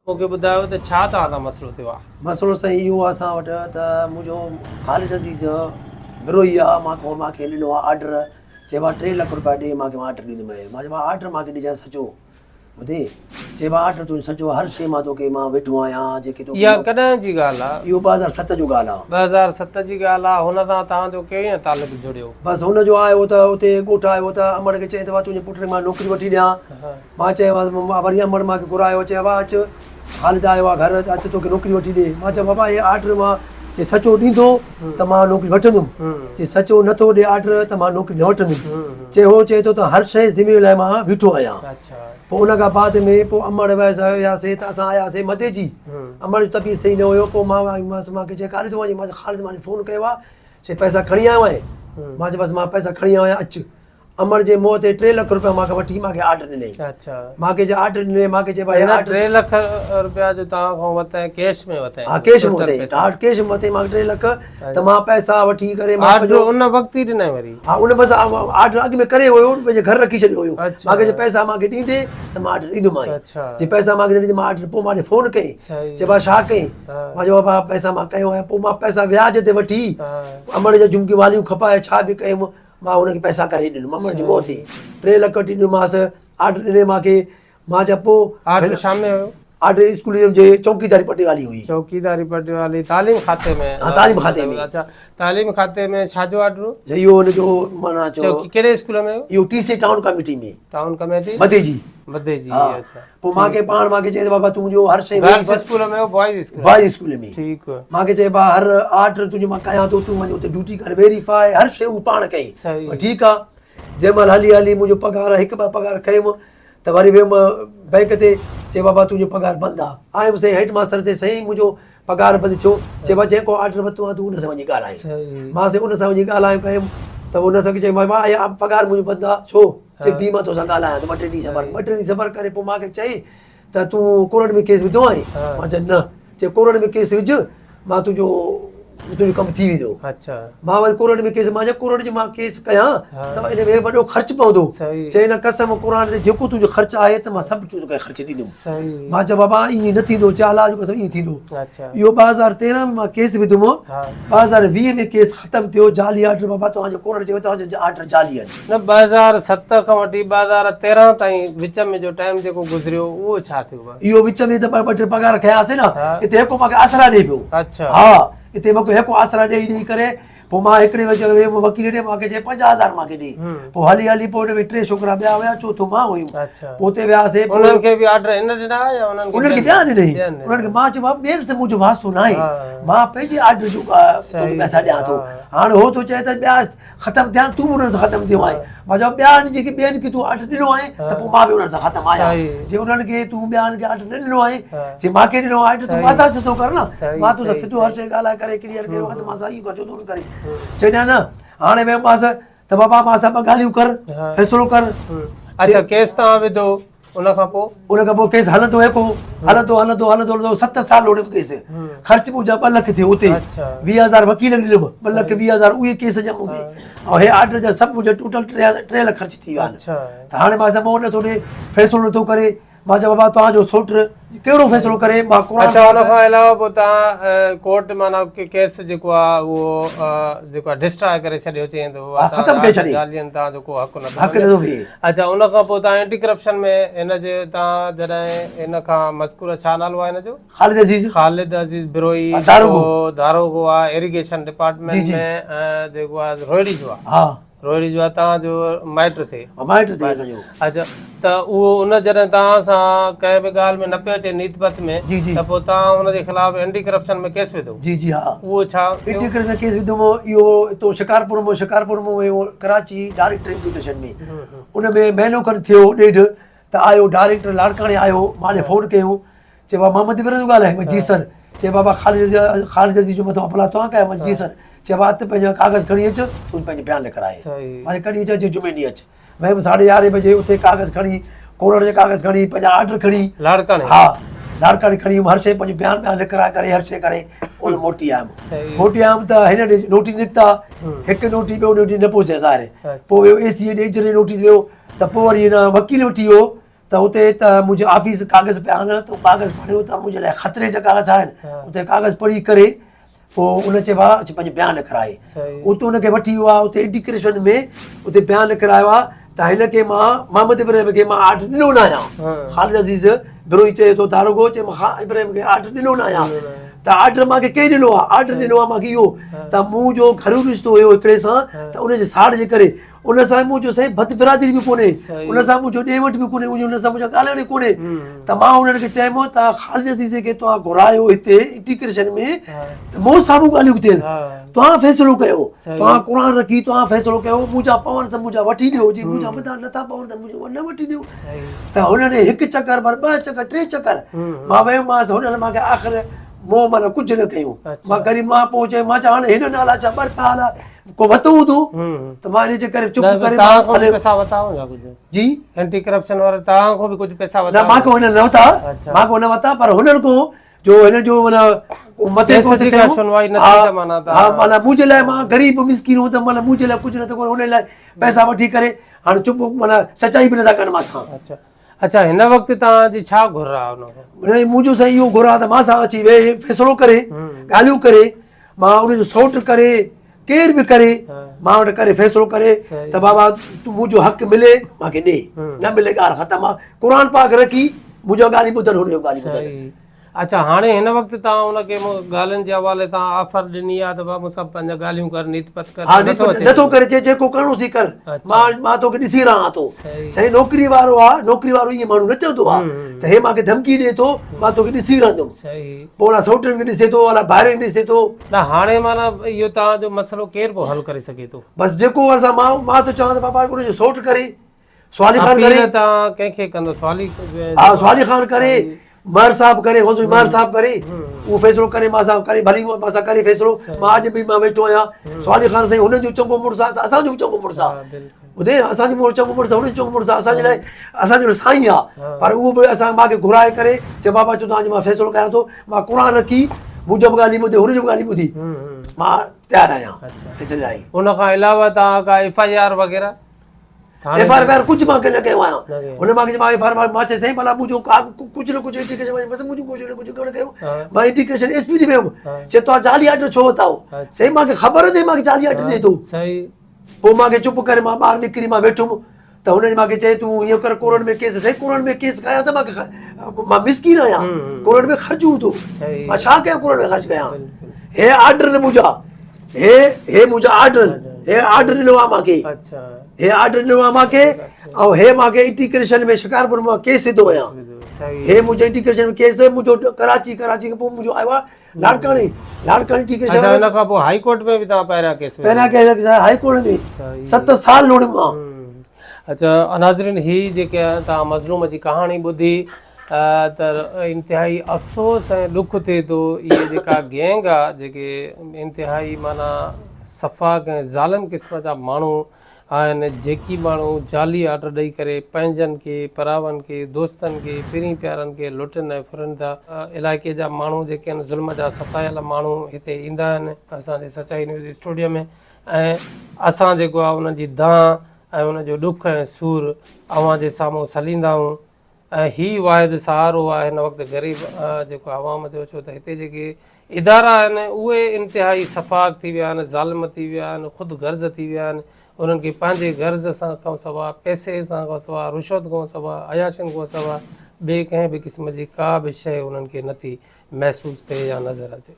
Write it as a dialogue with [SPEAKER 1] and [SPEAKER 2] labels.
[SPEAKER 1] مون کي ٻڌايو ته ڇا توهان سان مسئلو ٿيو آهي؟
[SPEAKER 2] مسئلو سائين اهو آهي اسان وٽ ته منهنجو خالد عزيز بروهي آهي مان کان مان کي ڏنو آهي آرڊر چئي آهي 3 لک روپيا ڏي مان کي مان آرڊر ڏيندومانء. مان چيو آرڊر مان کي ڏجانء سچو ٻڌي چئي آهي آرڊر تنهنجو سچو هر شيء مان توکي مان ويٺو آهيان جيڪي توکي.
[SPEAKER 1] اها ڪڏهن جي ڳالهه آهي؟
[SPEAKER 2] اهو 2007 جو ڳالهه آهي.
[SPEAKER 1] 2007 جي ڳالهه آهي هن سان توهان جو ڪيئن تعلق جڙيو؟
[SPEAKER 2] بس هن جو آيو ته اتي ڳوٺ آيو ته امڙ کي چئي ته تنهنجي پٽ کي مان نوڪري وٺي ڏيان. مان چيومانس وري امڙ مان کي گهرايو چيو بابا اچ خالد آيو آ گهر اچ توکي نوڪري وٺي ڏي. مان چيو بابا هي آرڊر مان جي سچو ڏيندو ته مان نوڪري وٺندم جي سچو نٿو ڏي آرڊر ته مان نوڪري نه وٺندم. چي هو چئي ٿو ته هر شيء ذمي لاء مان بيٺو آهيان. پوء ان کان بعد ۾ پوء امڙ وياسي ته اسان آياسي مديجي. امڙ جو طبيعت صحيح نه هيو پوء مان آيومانس مان کي چئي ڪاڏي ٿو وڃين؟ مان چيو خالد مان فون ڪيو آ چي پئسا کڻي آيو آهين؟ مان چيو بس مان پئسا کڻي آيو آهيان اچ. امڙ جي منهن تي 3 لک روپيا مان کان وٺي مان کي آرڊر ڏنائين. مان کي جي آرڊر ڏنائين مان کي چئي ڀائي آرڊر
[SPEAKER 1] 3 لک روپيا جو توهان کان ورتائين ڪيش ۾ ورتائين؟
[SPEAKER 2] ها ڪيش ۾ ورتائين. ها ڪيش ۾ ورتائين مان کي 3 لک ته مان پئسا وٺي ڪري مان
[SPEAKER 1] آرڊر ان وقت ئي ڏنائين وري؟
[SPEAKER 2] ها ان بس آرڊر اڳ ۾ ڪري هيو پنهنجي گهر رکي ڇڏيو هيو. مان کي چئي پئسا مان کي ڏيندي ته مان آرڊر ڏيندومانء. جي پئسا مان کي نه ڏيندي مان آرڊر پوء مان ڏي فون ڪئي چئي ڀاء ڇا ڪئين؟ مان چيو بابا پئسا مان ڪيو آهيان پوء مان پئسا وياج تي وٺي امڙ جا جهمڪيون واليون کپائي ڇا به ڪيم مان هن کي پئسا ڪري ڏنم امڙ جي منهن تي 3 لک وٺي ڏنومانس آرڊر ڏني مان کي مان چيو پوء
[SPEAKER 1] آرڊر ڇا ۾ هيو؟
[SPEAKER 2] آرڊر اسڪول جي چوڪيداري پٽيوالي هئي.
[SPEAKER 1] چوڪيداري پٽيوالي تعليم کاتي ۾؟
[SPEAKER 2] ها تعليم کاتي ۾.
[SPEAKER 1] اڇا تعليم کاتي ۾ ڇا جو آرڊر هو؟
[SPEAKER 2] اهو هن جو معنيٰ چئو
[SPEAKER 1] ڪهڙي اسڪول ۾ هيو؟
[SPEAKER 2] اهو ٽي سي town committee ۾.
[SPEAKER 1] Town committee?
[SPEAKER 2] Madeji.
[SPEAKER 1] Madeji اڇا.
[SPEAKER 2] پوء مان کي پاڻ مان کي چئي ته بابا تون جو هر شيء
[SPEAKER 1] گرلس اسڪول ۾ هو بوائز اسڪول؟
[SPEAKER 2] Boys school ۾.
[SPEAKER 1] ٺيڪ.
[SPEAKER 2] مان کي چئي با هر آرڊر تنهنجو مان ڪيان ٿو تون وڃ اتي ڊيوٽي ڪر ويريفائي هر شيء هو پاڻ ڪئي.
[SPEAKER 1] صحيح.
[SPEAKER 2] ٺيڪ آ جنهن مهل هلي هلي منهنجو پگهار هڪ ٻه پگهار کنيم ته وري ويم بئنڪ تي چئي بابا تنهنجو پگهار بند آ. آيم سائين هيڊ ماستر تي سائين منهنجو پگهار بند ٿيو چئي بابا جنهن کان آرڊر ورتو آ تون ان سان وڃي ڳالهائي. مان سائين ان سان وڃي ڳالهايو ڪيم ته ان سان چئي بابا پگهار منهنجو بند آ ڇو؟ چي بي مان توسان ڳالهايان ٿو ٻه ٽي ڏينهن صبر ٻه ٽي ڏينهن صبر ڪري پوء مان کي چئي ته تون ڪورٽ ۾ ڪيس وڌو آهين مان چيو نه چي ڪورٽ ۾ ڪيس وجهه مان تنهنجو تنهنجو ڪم ٿي ويندو
[SPEAKER 1] اڇا
[SPEAKER 2] مان وري ڪورٽ ۾ ڪيس مان چيو ڪورٽ جو مان ڪيس ڪيان ته ان ۾ وڏو خرچ پوندو چئي نه قسم قرآن تي جيڪو تنهنجو خرچ آهي ته مان سڀ توکي خرچ ڏيندم مان چيو بابا ائين نه ٿيندو چي الله جو قسم ائين ٿيندو اهو 2013 ۾ مان ڪيس وڌم 2020 ۾ ڪيس ختم ٿيو جعلي آرڊر بابا توهان جو ڪورٽ چيو توهان جو آرڊر جعلي آهن
[SPEAKER 1] نه 2007 کان وٺي 2013 تائين وچ ۾ جو ٽائيم جيڪو گذريو اهو ڇا ٿيو بس؟
[SPEAKER 2] اهو وچ ۾ ته ٻه ٽي پگهار کنياسين نه اتي هڪ مونکي آسرا ڏئي پيو
[SPEAKER 1] ها
[SPEAKER 2] اتي مونکي هڪ آسرا ڏئي ڏئي ڪري پوء مان هڪڙي وچ وڪيل ڏي مونکي چئي 50000 مونکي ڏي پوء هلي هلي پوء ان ۾ ٽي ڇوڪرا ٻيا هيا چوٿون مان هيم پوء اتي وياسين
[SPEAKER 1] انهن کي به آرڊر هن ڏنا يا
[SPEAKER 2] انهن کي انهن کي ٻيا ڏنائين انهن کي مان چيو بابا ٻين سان منهنجو واسطو ناهي مان پنهنجي آرڊر جو پئسا ڏيان ٿو هاڻ هو ٿو چئي ته ٻيا ختم ٿيا تون به انهن سان ختم ٿيو آهين. مان چيو ٻيا جيڪي ٻين کي تون آرڊر ڏنو آهي ته پوء مان به انهن سان ختم آهيان. جي انهن کي تون ٻين کي آرڊر نه ڏنو آهي جي مان کي ڏنو آهي ته تون مان سان سڌو ڪر نه. مان تو سان سڌو هر شيء ڳالهائي ڪري ڪليئر ڪيو آهي ته مان سان اهو ڪر ڇو ٿو ڪرين. چئي نه نه هاڻي ويم مانس ته بابا مان سان ٻه ڳالهيون ڪر فيصلو ڪر.
[SPEAKER 1] اڇا ڪيس توهان وڌو ان کان پوء؟
[SPEAKER 2] ان کان پوء ڪيس هلندو هڪو هلندو هلندو هلندو هلندو 7 سال لوڙيم ڪيس خرچ منهنجا 2 لک ٿيو اتي 20000 وڪيل کي ڏنم 2 لک 20000 اهي ڪيس جا مون کي ۽ هي آرڊر جا سڀ منهنجا ٽوٽل 3 لک خرچ ٿي ويا آهن ته هاڻي مان سمجهو نٿو ڏي فيصلو نٿو ڪري مان چيو بابا توهان جو سوٽ ڪهڙو فيصلو ڪري مان قرآن
[SPEAKER 1] اڇا ان کان علاوه پوء توهان ڪورٽ معنيٰ ڪيس جيڪو آهي اهو جيڪو آهي ڊسٽراء ڪري ڇڏيو چيائين ته
[SPEAKER 2] ختم ڪري ڇڏي
[SPEAKER 1] جعلين توهان جو ڪو حق نٿو
[SPEAKER 2] حق نٿو بيهي.
[SPEAKER 1] اڇا ان کان پوء توهان اينٽي ڪرپشن ۾ هن جي توهان جڏهن هن کان مذڪوره ڇا نالو آهي هن جو؟
[SPEAKER 2] خالد عزيز.
[SPEAKER 1] خالد عزيز بروهي جيڪو داروغو آهي ايريگيشن ڊپارٽمينٽ ۾ ۽ جيڪو آهي روهڙي جو آهي.
[SPEAKER 2] ها.
[SPEAKER 1] روهڙي جو آهي توهان جو مائٽ ٿئي.
[SPEAKER 2] مائٽ ٿئي اسان جو.
[SPEAKER 1] اڇا ته اهو ان جڏهن توهان سان ڪنهن به ڳالهه ۾ نه پيو اچي نيت پت ۾ ته پوء توهان ان جي خلاف اينٽي ڪرپشن ۾ ڪيس وڌو.
[SPEAKER 2] جي جي ها.
[SPEAKER 1] اهو ڇا
[SPEAKER 2] ٿيو؟ اينٽي ڪرپشن ڪيس وڌو مون اهو اتو شڪارپور مون شڪارپور مون ويو ڪراچي ڊائريڪٽر ايجوڪيشن ۾ ان ۾ مهينو کن ٿيو ڏيڍ ته آيو ڊائريڪٽر لاڙڪاڻي آيو مان ڏي فون ڪيو چي بابا محمد ابراهيم ٿو ڳالهائين مان جي سر چي بابا خالد خالد عزيز جو مٿو اپلا توهان ڪيا مان جي سر چي بابا ات پنهنجا ڪاغذ کڻي اچ تون پنهنجو بيان لکرائي مان ڪڏهن اچ چي جمعي ڏينهن اچ ويم ساڍي يارهين بجي اتي ڪاغذ کڻي ڪورٽ جا ڪاغذ کڻي پنهنجا آرڊر کڻي
[SPEAKER 1] لاڙڪاڻي
[SPEAKER 2] ها لاڙڪاڻي کڻي ويم هر شيء پنهنجو بيان بيان لکرائي ڪري هر شيء ڪري ان موٽي آيم موٽي آيم ته هن ڏي نوٽيس نڪتا هڪ نوٽيس ٻيو نوٽيس نه پهچي ظاهر پوء ويو اي سي ڏي اجري نوٽيس ويو ته پوء وري هن وڪيل وٺي ويو ته اتي ته منهنجي آفيس ڪاغذ پيا آهن ته ڪاغذ پڙهيو ته منهنجي لاء خطري جا ڪاغذ آهن اتي ڪاغذ پڙهي ڪري پوء ان چيو آ اچ پنهنجو بيان لکرائي اتي ان کي وٺي ويو آ اتي ايڊيوڪيشن ۾ اتي بيان لکرايو آ ته هن کي مان محمد ابراهيم کي مان آرڊر ڏنو نه آهيان خالد عزيز بروهي چئي ٿو داروغو چي مان ابراهيم کي آرڊر ڏنو نه آهيان ته آرڊر مان کي ڪنهن ڏنو آ آرڊر ڏنو آ مان کي اهو ته مون جو گهرو رشتو هيو هڪڙي سان ته ان جي ساڙ جي ڪري ان سان منهنجو سائين بد برادري به ڪونهي ان سان منهنجو ڏي وٺ به ڪونهي ان سان منهنجو ڳالهائڻ ئي ڪونهي ته مان انهن کي چيم ته خالد عزيز کي توهان گهرايو هتي انٽيگريشن ۾ ته مون سامهون ڳالهيون ٿين توهان فيصلو ڪيو توهان قرآن رکي توهان فيصلو ڪيو منهنجا پون ته منهنجا وٺي ڏيو جي منهنجا مٿان نٿا پون ته منهنجو نه وٺي ڏيو ته هنن هڪ چڪر پر ٻه چڪر ٽي چڪر مان ويم مانس هنن مانکي آخر مون معنيٰ ڪجهه نه ڪيو مان غريب مان پوء چيم مان چيو هاڻي هنن الاء ڇا ٻه رپيا الاء ڪو وتو هوندو ته مان ان جي ڪري چپ ڪري
[SPEAKER 1] توهان کان به پئسا وتا هوندا ڪجهه
[SPEAKER 2] جي
[SPEAKER 1] اينٽي ڪرپشن وارا توهان کان به ڪجهه پئسا وتا
[SPEAKER 2] نه مان کان هنن نه وتا مان کان نه وتا پر هنن کان جو هن جو معنيٰ مٿي
[SPEAKER 1] ڪو جي ڪا سنوائي نه ٿي ته معنيٰ
[SPEAKER 2] ها معنيٰ منهنجي لاء مان غريب مسڪين هو ته معنيٰ منهنجي لاء ڪجهه نه ته هن لاء پئسا وٺي ڪري هاڻي چپ معنيٰ سچائي به نٿا ڪن مان سان
[SPEAKER 1] اچها اچها هن وقت توهان جي ڇا گهر آ ان
[SPEAKER 2] کان منهنجو سائين اهو گهر آ ته مان سان اچي ويهي فيصلو ڪري ڳالهيون ڪري مان ان جو سئوٽ ڪري ڪير به ڪري مان وٽ ڪري فيصلو ڪري ته بابا تون منهنجو حق ملي مان کي ڏي نه ملي ڳالهه ختم آ قرآن پاڪ رکي منهنجو ڳالهيون ٻڌن هن جو ڳالهيون ٻڌن.
[SPEAKER 1] اڇا هاڻي هن وقت توهان ان کي ڳالهين جي حوالي تان آفر ڏني آ ته بابا مون سان پنهنجا ڳالهيون ڪر نيت پت ڪر
[SPEAKER 2] ها نٿو اچي نٿو ڪري چي جيڪو ڪرڻو سي ڪر مان مان توکي ڏسي رهان ٿو سائين نوڪري وارو آ نوڪري وارو ائين ماڻهو نه چوندو آ ته هي مان کي ڌمڪي ڏي ٿو مان توکي ڏسي رهندم پوء الا سئوٽن کي ڏسي ٿو الا ڀائرن کي ڏسي ٿو.
[SPEAKER 1] نه هاڻي معنيٰ اهو توهان جو مسئلو ڪير پيو حل ڪري سگهي ٿو؟
[SPEAKER 2] بس جيڪو اسان مان مان ٿو چوان ته بابا ان جو سئوٽ ڪري سوالي خان ڪري.
[SPEAKER 1] اپيل توهان ڪنهن کي ڪندو سوالي
[SPEAKER 2] ها سوالي خان ڪري مهر صاحب ڪري هو مهر صاحب ڪري اهو فيصلو ڪري مان سان ڪري ڀلي مان سان ڪري فيصلو مان اڄ به مان ويٺو آهيان سوالي خان سائين هن جو چڱو مڙس آهي ته اسان جو به چڱو مڙس آهي ٻڌي اسان جو مڙس چڱو مڙس آهي هن جو چڱو مڙس آهي اسان جي لاء اسان جو سائين آهي پر اهو به اسان مان کي گهرائي ڪري چي بابا اچو توهان جو مان فيصلو ڪيان ٿو مان قرآن رکي منهنجو به ڳالهي ٻڌي هن جو به ڳالهي ٻڌي مان تيار آهيان فيصلي لاء.
[SPEAKER 1] ان کان علاوه توهان ڪا ايف I R وغيره
[SPEAKER 2] ايف I R ڪجهه مان نه ڪيو آهيان هن مان مان ايف I R مان چيس سائين ڀلا منهنجو ڪا ڪجهه نه ڪجهه انڊيڪيشن بس منهنجو ڪجهه نه ڪجهه ڪونه ڪيو مان انڊيڪيشن ايس پي ڏي ويم چي توهان جعلي آرڊر ڇو ورتا هو سائين مان کي خبر اٿئي مان کي جعلي آرڊر ڏئي ٿو پوء مان کي چپ ڪري مان ٻاهر نڪري مان ويٺم ته هن مان کي چئي تون ائين ڪر ڪورٽ ۾ ڪيس سائين ڪورٽ ۾ ڪيس ڪيان ته مان مان مسڪين آهيان ڪورٽ ۾ خرچ هوندو مان ڇا ڪيان ڪورٽ ۾ خرچ ڪيان هي آرڊر نه منهنجا هي هي منهنجا آرڊر هي آرڊر ڏنو آهي مان کي هي آرڊر ڏنو آهي مان کي ۽ هي مان کي انٽيگريشن ۾ شڪارپور مان ڪيس وڌو آهيان هي منهنجو انٽيگريشن ۾ ڪيس منهنجو ڪراچي ڪراچي کان پوء منهنجو آيو آهي لاڙڪاڻي لاڙڪاڻي ٽي ڪي
[SPEAKER 1] اچها ان کان پوء هائي ڪورٽ ۾ به توهان پهريان ڪيس
[SPEAKER 2] پهريان ڪيس هائي ڪورٽ ۾ 7 سال لوڙيم مان.
[SPEAKER 1] اچها ناظرين هي جيڪي توهان مظلوم جي ڪهاڻي ٻڌي ته انتهائي افسوس ۽ ڏک ٿئي ٿو اهي جيڪا گينگ آ جيڪي انتهائي معنيٰ سفاڪ ۽ ظالم قسم جا ماڻهو آهن جيڪي ماڻهو جعلي آرڊر ڏئي ڪري پنهنجن کي، پراون کي، دوستن کي، پرين پيارن کي لٽن ۽ ڦرن ٿا. علائقي جا ماڻهو جيڪي آهن ظلم جا ستايل ماڻهو هتي ايندا آهن اسان جي سچائي نيوز اسٽوڊيو ۾ ۽ اسان جيڪو آهي انهن جي دانهن ۽ انهن جو ڏک ۽ سور اوهان جي سامهون سليندا آهيون. ۽ هي واحد سهارو آهي هن وقت غريب جيڪو عوام جو ڇو ته هتي جيڪي ادارا آهن اهي انتهائي سفاڪ ٿي ويا آهن ظالم ٿي ويا آهن خود غرض ٿي ويا آهن انهن کي پنهنجي غرض سان کان سوا پئسي سان کان سوا رشوت کان سوا عياشين کان سوا ٻي ڪنهن به قسم جي ڪا به شيء انهن کي نٿي محسوس ٿئي يا نظر اچي.